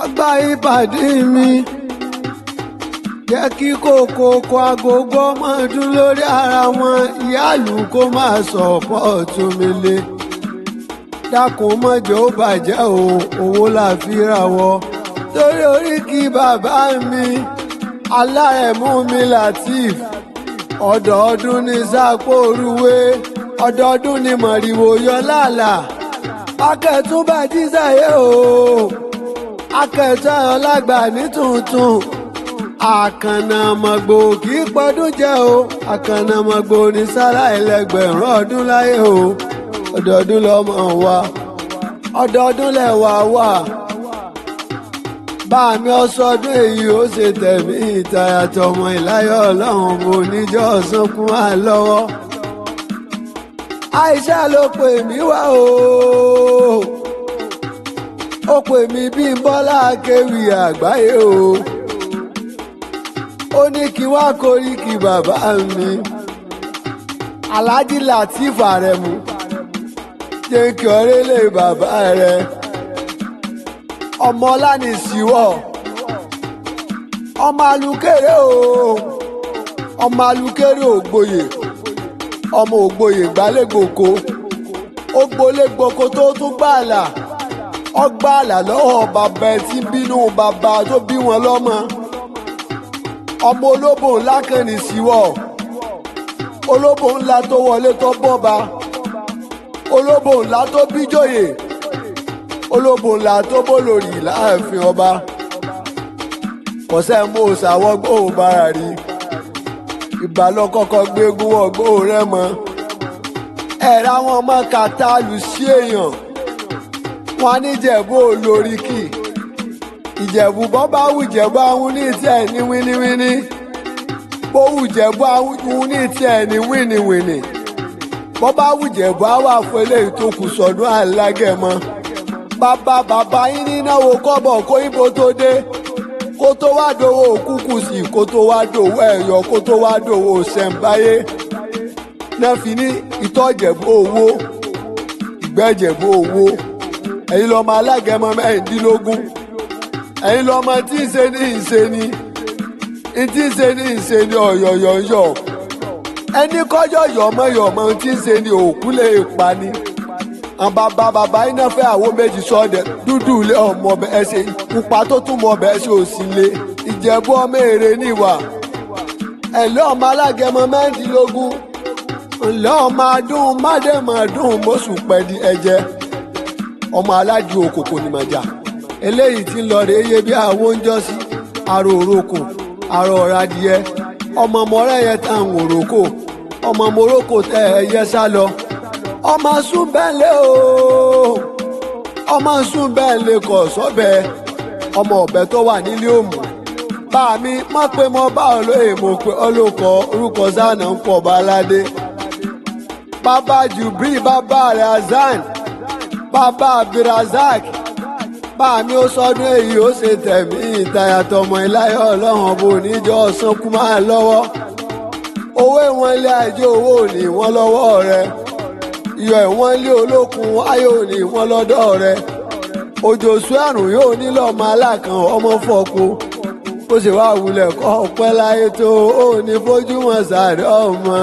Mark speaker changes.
Speaker 1: Àgbà ìpàdé mi jẹ́ kí kókó kó agogo ọmọ dún lórí ara wọn, ìyáàlú kó máa sọ̀pọ̀ tún mi lé. Dákun mọ́jọ́ ó bàjẹ́ o, owó la fi ra wọ. Torí oríkì bàbá mi, alárẹ̀mú mi Lateef, ọdọọdún ní sápò òrùwé, ọdọọdún ní mọ̀rìwò yọ lálàá. Akẹ́túnbà jísàyé o, akẹ́tún ọlágbà ní tuntun. Àkànnàmọ̀gbò kì í pọdún jẹ́ o, àkànnàmọ̀gbò ní sára ẹlẹgbẹ̀rún ọdún láyé o. Ọdọọdún lọmọ wa, ọdọọdún lẹwà wà. Bá mi ọsọdún èyí ó ṣe tẹ̀mí ìtayà tọmọ ìláyọ̀ ọlọ́run mo níjọ́ sunkún á lọ́wọ́. Àìṣà ló pè mí wá o, ó pè mí bí n Bọ́lá Akéwì àgbáyé o. Ó ní kí wá koríki bàbá mi, Alhaji Lateef Aremu, jẹ́ kí ọ̀rẹ́ lè bàbá rẹ̀. Ọmọ ọlánìsíwọ̀, ọmọ alukéré o, ọmọ alukéré ògboyè, ọmọ ògboyè gbálégbòko, ó gbolégbòko tó tún gbààlà, ọgbààlà lọ́wọ́ bàbá ẹ tí ń bínú bàbá tó bí wọn lọ́mọ. Ọmọ olóbò ńlá kan ní síwọ́, olóbò ńlá tó wọlé tó bọ́ba, olóbò ńlá tó bíjòyè, olóbò ńlá tó bólórí láàfin ọba. Kọ̀sẹ́ mú òsàwọ́gbó bára rí ìbálò kọ́kọ́ gbégún wọ́gbó rẹ̀ mọ́. Ẹ̀rọ àwọn ọmọ kàtà lù sí èèyàn wọn níjẹ̀bú olóríkì ìjẹ̀bú bọ́ bá wù jẹ̀bú àwọn ní tiẹ̀ ní wíníwíní, bó wù jẹ̀bú àwọn ní tiẹ̀ ní wíníwíní, bọ́ bá wù jẹ̀bú àwọn àfọ eléyìí tó kù sọ̀dún alágẹ̀mọ́. Bàbá bàbá yín nínáwó kọ́bọ̀ kó ibo tó dé, kó tó wá dòwó kúkú sí, kó tó wá dòwó ẹ̀yọ, kó tó wá dòwó ṣẹ̀ǹbáyé. Náà fi ní ìtọ́jẹ̀bú owó, ìgbẹ́jẹ̀bú owó. Ẹ̀yin lọ́mọ alágẹmọ 16, ẹ̀yin lọ́mọ tí ń ṣe ní ìṣe ni, tí ń ṣe ní ìṣe ni ọ̀yọ̀yọ̀yọ̀. Ẹni kọjọ́ yọ̀mọ̀yọ̀mọ̀ tí ń ṣe ni òkú lè pa ni. Àwọn bàbá bàbá iná fẹ́ àwo méjì sọ́ọ̀dẹ̀ dúdú ilé ọmọ ọbẹ̀ ẹ ṣe pupa tó tún mọ ọbẹ̀ ẹ ṣe òsì lé. Ìjẹ̀bú ọmọ èrè níwà. Ẹ̀lẹ́ ọmọ alágẹmọ 16, ńlẹ́ ọmọ adùn mádẹ́mọ̀dún mọ́sùn pẹ̀lú ẹ̀jẹ̀. Ọmọ aládìí òkòkò ní màjà. Eléyìí tí ń lọ rèé yé bí àwọn oúnjẹ sí aró òrókò, aró ọ̀rá adìyẹ. Ọmọ mọ́rẹ́ yẹn tá ń òrókò, ọmọ morókò tẹ ẹ yẹ sá lọ. Ọmọ sùn bẹ́ẹ̀ lé o, ọmọ sùn bẹ́ẹ̀ lé kọ̀ sọ́bẹ̀, ọmọ ọ̀bẹ tó wà nílé òmù. Bá mi mọ̀ pé mo bá olóyè mo pé ọlọ́kọ̀ orúkọ sáànà ń pọ̀ baládé. Bàbá Jubri, bàbá Razan, bàbá Abdulrazak, bá mi ó sọdún èyí ó ṣe tẹ̀mí ìtayà tọmọ ìláyọ̀ ọlọ́run ọba oníjọ́ sunkún máa lọ́wọ́. Owó ìwọ̀n ilé ajé owó ò ní wọ́n lọ́wọ́ rẹ. Iyọ̀ ìwọ̀n ilé olókun ayé ò ní wọ́n lọ́dọ̀ rẹ. Òjò sún àrùn yóò nílò ọmọ alákan ọmọ fọ́kọ. Bó ṣe wá wulẹ̀ kọ́ ọpẹ́ láyé tó ò ní fojú wọn sàárẹ̀ ọmọ.